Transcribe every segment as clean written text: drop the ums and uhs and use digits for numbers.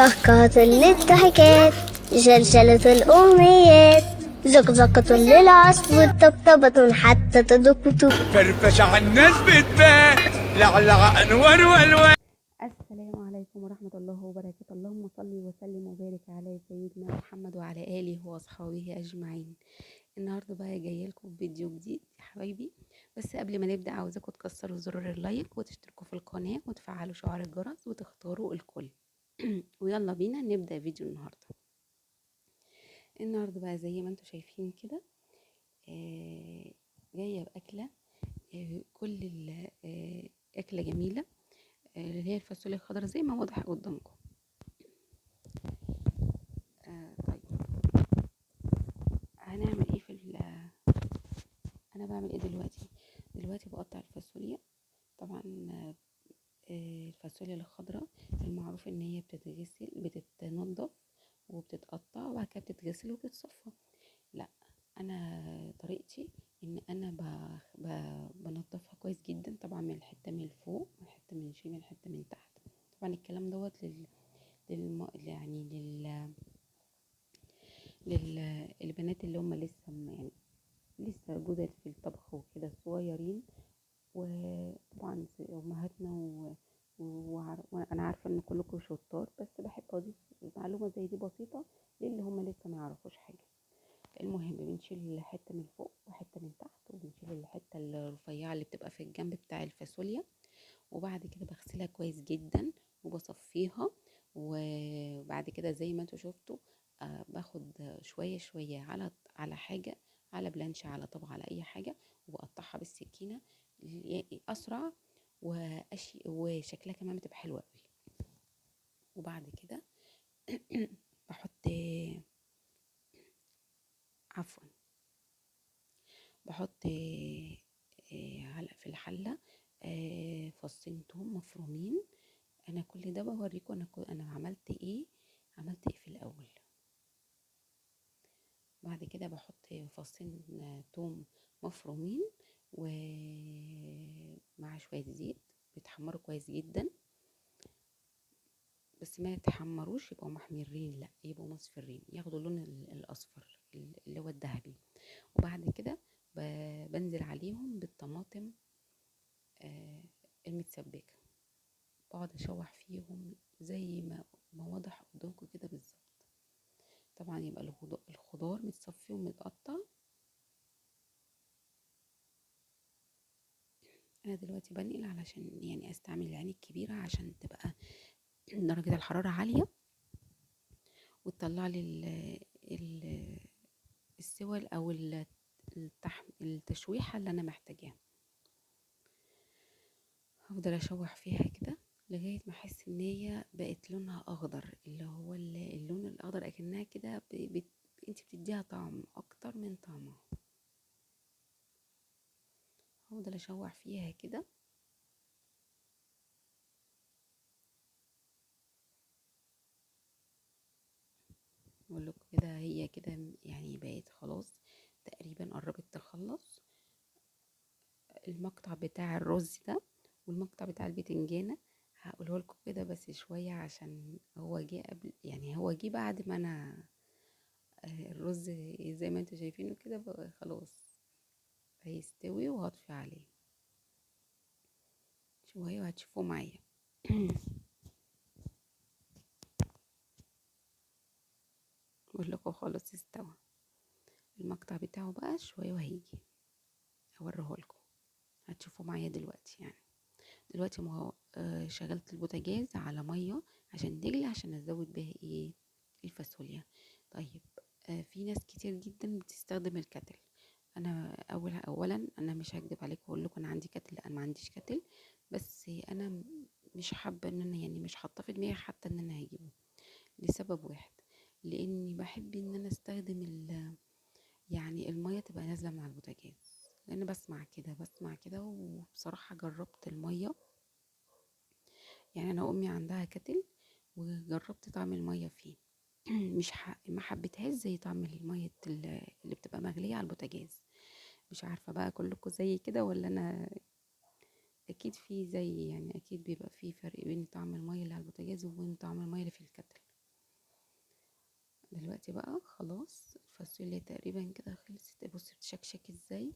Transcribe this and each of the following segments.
كهكهة للضحكات، جلجلة الأمنيات، زقزقة للعصفور، طبطبة حتى تدق طوب. فرفش على الناس بتبان، لعلع انوار والوان. السلام عليكم ورحمة الله وبركاته. اللهم صل وسلم وبارك على سيدنا محمد وعلى آله وأصحابه أجمعين. النهاردة بقى جاية لكم فيديو جديد يا حبايبي، بس قبل ما نبدأ عاوزاكم تكسروا زرار ال like وتشتركوا في القناة وتفعلوا شعار الجرس وتختاروا الكل. ويلا بينا نبدأ فيديو النهاردة. النهاردة بقى زي ما انتم شايفين كده جاية بأكلة كل أكلة جميلة اللي هي الفاصوليا الخضراء زي ما واضح قدامكم. طيب هنعمل ايه في انا بعمل ايه دلوقتي؟ دلوقتي بقطع الفاصوليا. طبعا الفاصوليا الخضراء المعروف ان هي بتتغسل، بتتنضف وبتتقطع وبعد كده بتتغسل وبتتصفى. لا، انا طريقتي ان انا بنضفها كويس جدا، طبعا من الحتة من فوق، من حتة من شمال، من حتة من تحت. طبعا الكلام دوت لل يعني للبنات اللي هم لسه يعني لسه جدد في الطبخ وكده، صغيرين. وطبعا امهاتنا وانا عارفه ان كلكم شطار، بس بحب اضيف معلومة زي دي بسيطة للي هم لسه ما يعرفوش حاجة. المهم بنشيل حتة من فوق وحتة من تحت، وبنشيل الحتة الرفيعة اللي بتبقى في الجنب بتاع الفاصوليا، وبعد كده بغسلها كويس جدا وبصفيها. وبعد كده زي ما انتوا شفتوا باخد شوية شوية على حاجة، على بلانش، على طبق، على اي حاجة، وبقطعها بالسكينة اسرع وشكلها كمان بتبقى حلوة قوي. وبعد كده بحط عفوا بحط في الحلة فصين توم مفرومين. انا كل ده بوريكم انا عملت ايه، عملت ايه في الاول. بعد كده بحط فصين توم مفرومين ومع شوية زيت، بيتحمروا كويس جدا، بس ما يتحمروش يبقوا محمرين، لا يبقوا مصفرين، ياخدوا اللون الاصفر اللي هو الذهبي. وبعد كده بنزل عليهم بالطماطم المتسبكه، بقعد اشوح فيهم زي ما واضح قدامكم كده بالظبط. طبعا يبقى الخضار متصفي ومتقطع. انا دلوقتي بنقل علشان يعني استعمل العين الكبيرة عشان تبقى درجه الحرارة عالية وتطلع لي السوى او التشويحه اللي انا محتاجاها. هفضل اشوح فيها كده لغاية ما احس ان هي بقت لونها اخضر، اللي هو اللون الاخضر، اكنها كده انت بتديها طعم اكتر من طعمها. هفضل اشوح فيها كده. اقول لكم كده هي كده يعني بقت خلاص تقريبا قربت تخلص. المقطع بتاع الرز ده والمقطع بتاع البتنجانه هقوله لكم كده بس شوية، عشان هو جه قبل، يعني هو جه بعد ما انا الرز زي ما انتوا شايفينه كده خلاص هيستوي، وهطفي عليه شوية وهتشوفوه معايا. بقول لكم خلاص استوى. المقطع بتاعه بقى شوية وهيجي اوريه لكم، هتشوفوه معايا دلوقتي. يعني دلوقتي ما هو شغلت البوتاجاز على مية عشان تغلي، عشان ازود بيها ايه الفاصوليا. طيب في ناس كتير جدا بتستخدم ال kettle. انا اولا انا مش هكدب عليكم واقول لكم انا عندي kettle، لا انا ما عنديش kettle، بس انا مش حابة ان انا يعني مش حاطه في دماغي حتى ان انا هجيبه، لسبب واحد، لاني بحب ان انا استخدم يعني المية تبقى نازله مع البوتاجاز، لان بسمع كده. وبصراحة جربت المية، يعني انا امي عندها kettle وجربت طعم المية فيه مش ما حبيتهاش زي طعم المية اللي بتبقى مغليه على البوتاجاز. مش عارفه بقى كلكم زي كده ولا انا اكيد في زي، يعني اكيد بيبقى في فرق بين طعم المية اللي على البوتاجاز وبين طعم المية اللي في ال kettle. دلوقتي بقى خلاص الفاصوليا تقريبا كده خلصت. بصي بتشكشك ازاي،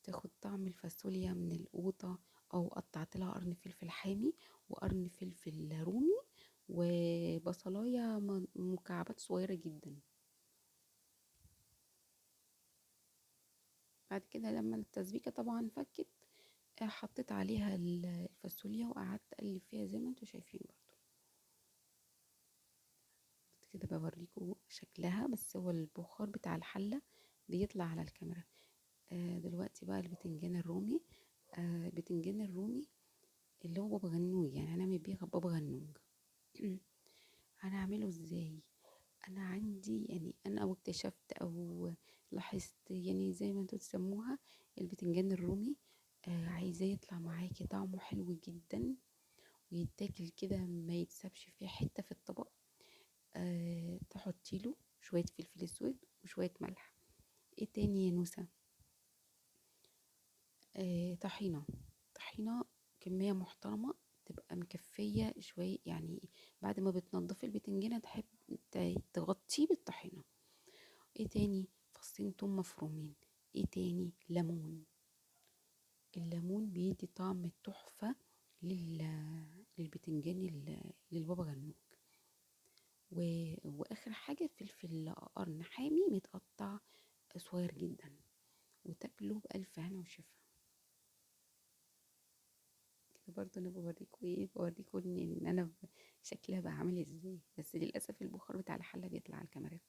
تاخد طعم الفاصوليا من القوطة، او قطعت لها قرن فلفل حامي وقرن فلفل رومي وبصلايه مكعبات صغيرة جدا. بعد كده لما التسبيكه طبعا فكت، حطيت عليها الفاصوليا وقعدت اقلب فيها زي ما انتم شايفين. برضو كده بوريكم شكلها، بس هو البخار بتاع الحلة بيطلع على الكاميرا. دلوقتي بقى البتنجان الرومي، البتنجان الرومي اللي هو بابا غنوج، يعني هنعمل بيه بابا غنوج. هنعمله ازاي؟ انا عندي يعني انا او اكتشفت او لاحظت، يعني زي ما انتوا تسموها، البتنجان الرومي عايزاه يطلع معاكي طعمه حلو جدا ويتاكل كده ما يتسابش فيه حتة في الطبق. تحطي له شوية فلفل اسود وشوية ملح. ايه تاني يا نوسه؟ طحينه، طحينه كمية محترمه تبقى مكفيه شوية، يعني بعد ما بتنضفي البتنجانه تحب تغطيه بالطحينه. ايه تاني؟ فصين توم مفرومين. ايه تاني؟ ليمون. الليمون بيدي طعم تحفة للبتنجان للبابا غنوج. واخر حاجة فلفل قرن حامي متقطع صغير جدا، وتاكلوه بالف هنا وشفا. كده برضو انا بوريكم ايه، بوريكم ان انا شكلها بقى عامل ازاي، بس للاسف البخار بتاع الحلة بيطلع على الكاميرا.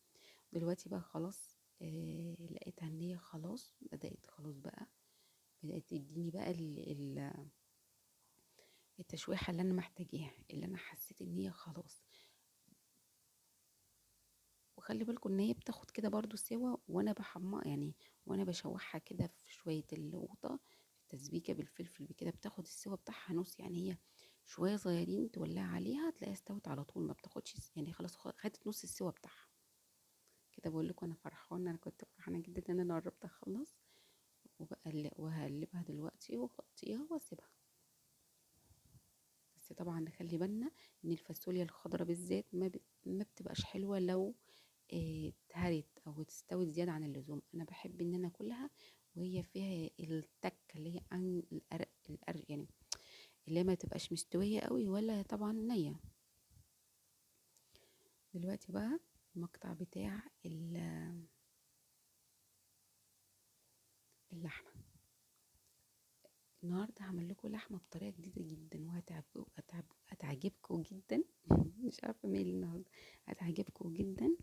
دلوقتي بقى خلاص، لقيتها ان هي خلاص بدات، خلاص بقى بدات تديني بقى التشويحه اللي انا محتاجاها، اللي انا حسيت ان هي خلاص. وخلي بالكم ان هي بتاخد كده برضو سوا، وانا بحمر يعني، وانا بشوحها كده في شوية القوطه في التسبيكه بالفلفل بكده، بتاخد السوا بتاعها نص، يعني هي شوية صغيرين تولع عليها تلاقيها استوت على طول، ما بتاخدش يعني خلاص خدت نص السوا بتاعها كده. بقول لكم انا فرحانة، انا كنت فرحانة جدا ان انا قربت اخلص. وهقلبها دلوقتي واغطيها واسيبها. بس طبعا نخلي بالنا ان الفاصوليا الخضراء بالذات ما بتبقاش حلوة لو اتهرت او تستوي زيادة عن اللزوم. انا بحب ان انا اكلها وهي فيها التكه اللي هي عن الأرق، يعني اللي ما تبقاش مستوية قوي ولا طبعا نيه. دلوقتي بقى المقطع بتاع اللحمة. النهارده هعمل لكم لحمه بطريقة جديدة جدا وهتعجبكم جدا. مش عارفه مالي النهارده، هتعجبكم جدا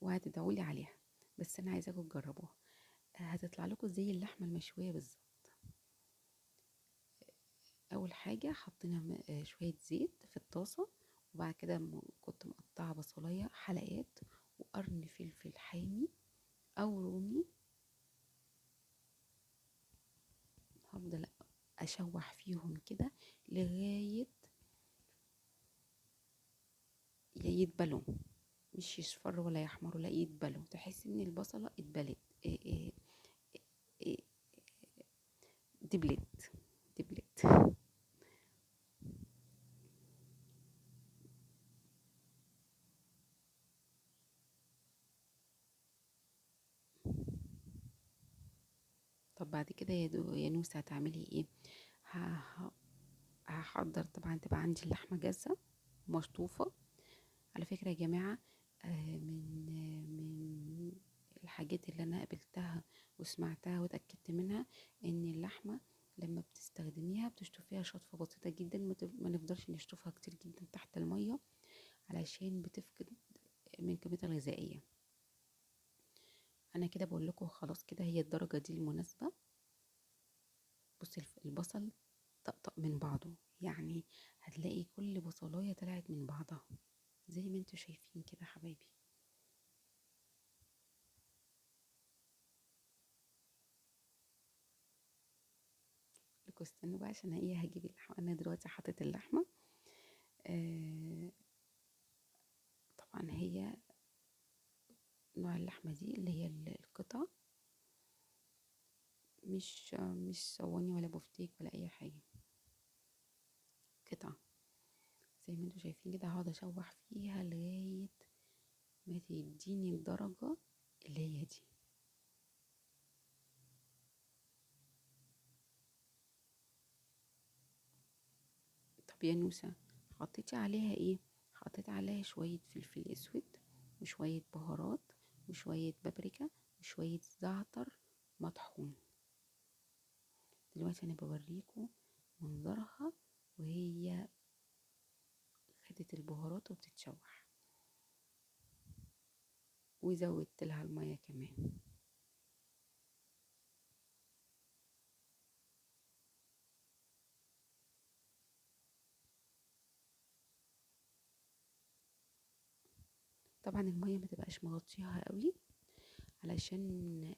وهتدعوا لي عليها، بس انا عايزاكم تجربوها. هتطلع لكم زي اللحمة المشويه بالظبط. اول حاجة حطينا شوية زيت في الطاسه، وبعد كده كنت مقطعه بصلايه حلقات وقرن فلفل حامي او رومي. هفضل اشوح فيهم كده لغاية يدبلوا، مش يصفروا ولا يحمروا، لا يدبلوا، تحس ان البصله اتبلت، دبلت دبلت. طب بعد كده يا نوسة هتعملي ايه؟ هحضر طبعا، تبقى عندي اللحمة جاهزة مشطوفه. على فكرة يا جماعة، من الحاجات اللي انا قابلتها وسمعتها واتاكدت منها، ان اللحمة لما بتستخدميها بتشطفيها شطفه بسيطة جدا، ما نفضلش نشطفها كتير جدا تحت المية علشان بتفقد من قيمتها الغذائية. انا كده بقول لكم خلاص كده هي الدرجة دي المناسبة. بصي البصل طقطق من بعضه، يعني هتلاقي كل بصلايه طلعت من بعضها زي ما انتوا شايفين كده حبايبي. لكم استنوا بقى عشان ايه، هجيب اللحمة. انا دلوقتي حطيت اللحمة، طبعا هي نوع اللحمة دي اللي هي القطع، مش صواني ولا بفتيك ولا اي حاجة، قطع. زي ما انتوا شايفين كده هقعد اشوح فيها لغاية ما تديني الدرجة اللي هي دي. طب يا نوسة حطيتي عليها ايه؟ حطيت عليها شوية فلفل اسود وشوية بهارات وشوية بابريكا وشوية زعتر مطحون. دلوقتي انا بوريكم منظرها وهي خدت البهارات وبتتشوح، وزودت لها المية كمان. طبعا المية ما تبقاش مغطيها قوي، علشان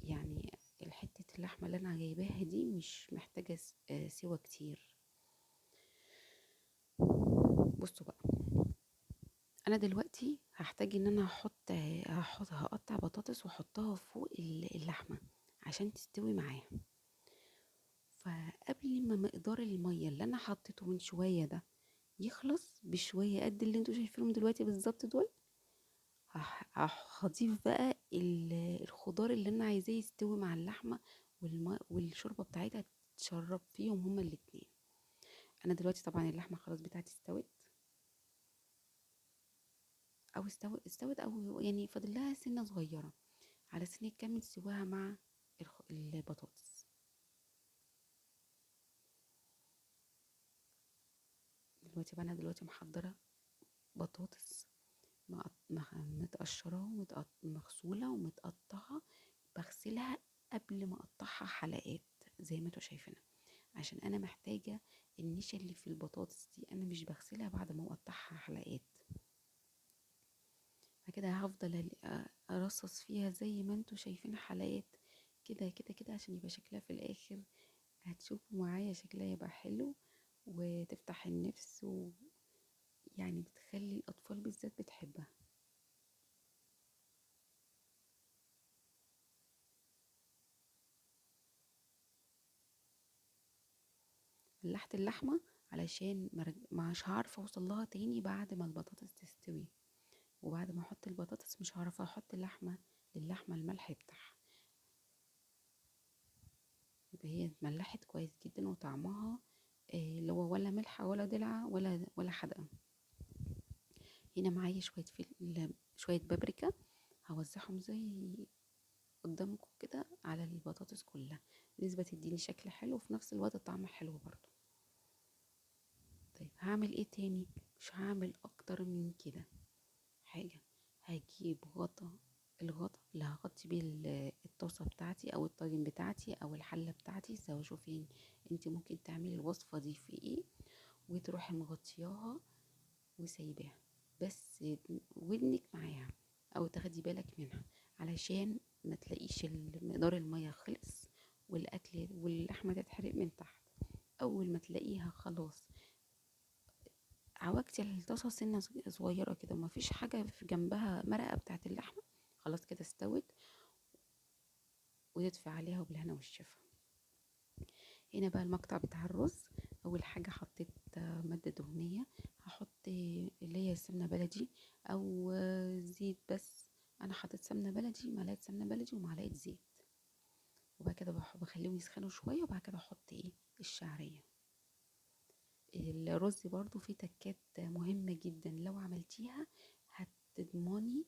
يعني الحتة اللحمة اللي انا جايباها دي مش محتاجة سوى كتير. بصوا بقى، انا دلوقتي هحتاج ان انا هقطع بطاطس واحطها فوق اللحمة عشان تستوي معاها. فقبل ما مقدار المية اللي انا حطيته من شوية ده يخلص بشوية قد اللي انتوا شايفينهم دلوقتي بالظبط دول، هضيف بقى الخضار اللي انا عايزاه يستوي مع اللحمة والشوربه بتاعتها تتشرب فيهم هما الاتنين. انا دلوقتي طبعا اللحمة خلاص بتاعتي استوت، او استوت او يعني فاضل لها سنة صغيرة على سنة تكمل سواها مع البطاطس. دلوقتي بقى انا دلوقتي محضرة بطاطس متقشره ومغسوله ومتقطعه، بغسلها قبل ما اقطعها حلقات زي ما انتوا شايفينها، عشان انا محتاجه النشا اللي في البطاطس دي، انا مش بغسلها بعد ما اقطعها حلقات. كده هفضل ارصص فيها زي ما انتوا شايفين حلقات كده كده كده، عشان يبقى شكلها في الاخر هتشوفوا معايا شكلها يبقى حلو وتفتح النفس، ويعني بتخلي الاطفال بالذات بتحبها. ملحت اللحمة علشان مش هعرف اوصل لها تاني بعد ما البطاطس تستوي، وبعد ما احط البطاطس مش هعرف احط اللحمة للحمه الملح بتاعها. يبقى هي اتملحت كويس جدا وطعمها اللي هو ولا ملح ولا دلعه ولا حدقه. هنا معايا شوية شوية بابريكا هوزعهم زي قدامكم كده على البطاطس كلها، نسبة تديني شكل حلو وفي نفس الوقت الطعم حلو برضو. طيب هعمل ايه تاني؟ مش هعمل اكتر من كده حاجة. هجيب غطا، الغطا اللي هغطي بيه الطاسة بتاعتي او الطاجن بتاعتي او الحلة بتاعتي، سواء شوفين انت ممكن تعملي الوصفة دي في ايه، وتروحي مغطياها وسايباها بس ودنك معاها او تاخدي بالك منها، علشان ما تلاقيش مقدار المية خلص والاكل واللحمة تتحرق من تحت. اول ما تلاقيها خلاص عوجتي الطاسه سنة صغيرة كده وما فيش حاجة في جنبها مرقه بتاعه اللحمة، خلاص كده استوت، وتدفي عليها وبالهنا والشفا. هنا بقى المقطع بتاع الرز. اول حاجة حطيت مادة دهنية، هحط اللي هي سمنه بلدي او زيت، بس انا حطيت سمنه بلدي، معلقه سمنه بلدي ومعلقة زيت، وبعد كده بخليهم يسخنوا شوية، وبعد كده احط ايه الشعرية. الرز برضو فيه تكات مهمة جدا، لو عملتيها هتضمني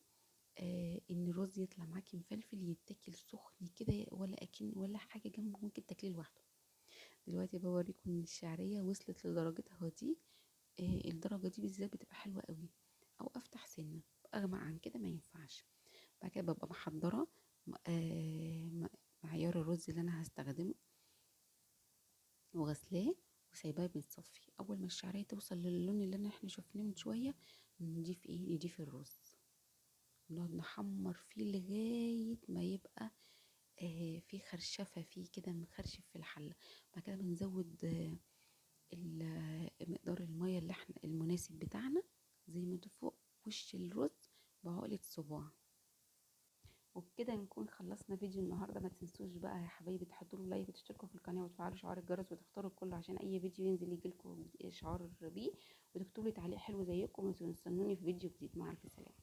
ان الرز يطلع معاكي مفلفل، يتاكل سخن كده ولا اكن ولا حاجة جنبه، ممكن تاكليه لوحده. دلوقتي بوريكم ان الشعرية وصلت لدرجتها دي، الدرجة دي بالذات بتبقى حلوة قوي، او افتح سنة اغمق عن كده ما ينفعش. بعد كده ببقى محضرة معيار الرز اللي انا هستخدمه وغسلاه وسايباه بيتصفي. اول ما الشعرية توصل للون اللي احنا شفناه من شوية نضيف ايه، نضيف الرز، نقعد نحمر فيه لغاية ما يبقى في خرشفه فيه كده، مخرشف في الحلة. بعد كده بنزود مقدار المية اللي احنا المناسب بتاعنا زي ما انتوا فوق وش الرز بعقله صباع. وبكده نكون خلصنا فيديو النهارده. ما تنسوش بقى يا حبايبي تحطوا له like وتشتركوا في القناة وتفعلوا شعار الجرس وتختاروا الكل عشان اي فيديو ينزل يجيلكم اشعار بيه. اكتبوا لي تعليق حلو زيكم، وتستنوني في فيديو جديد. مع الف سلامه.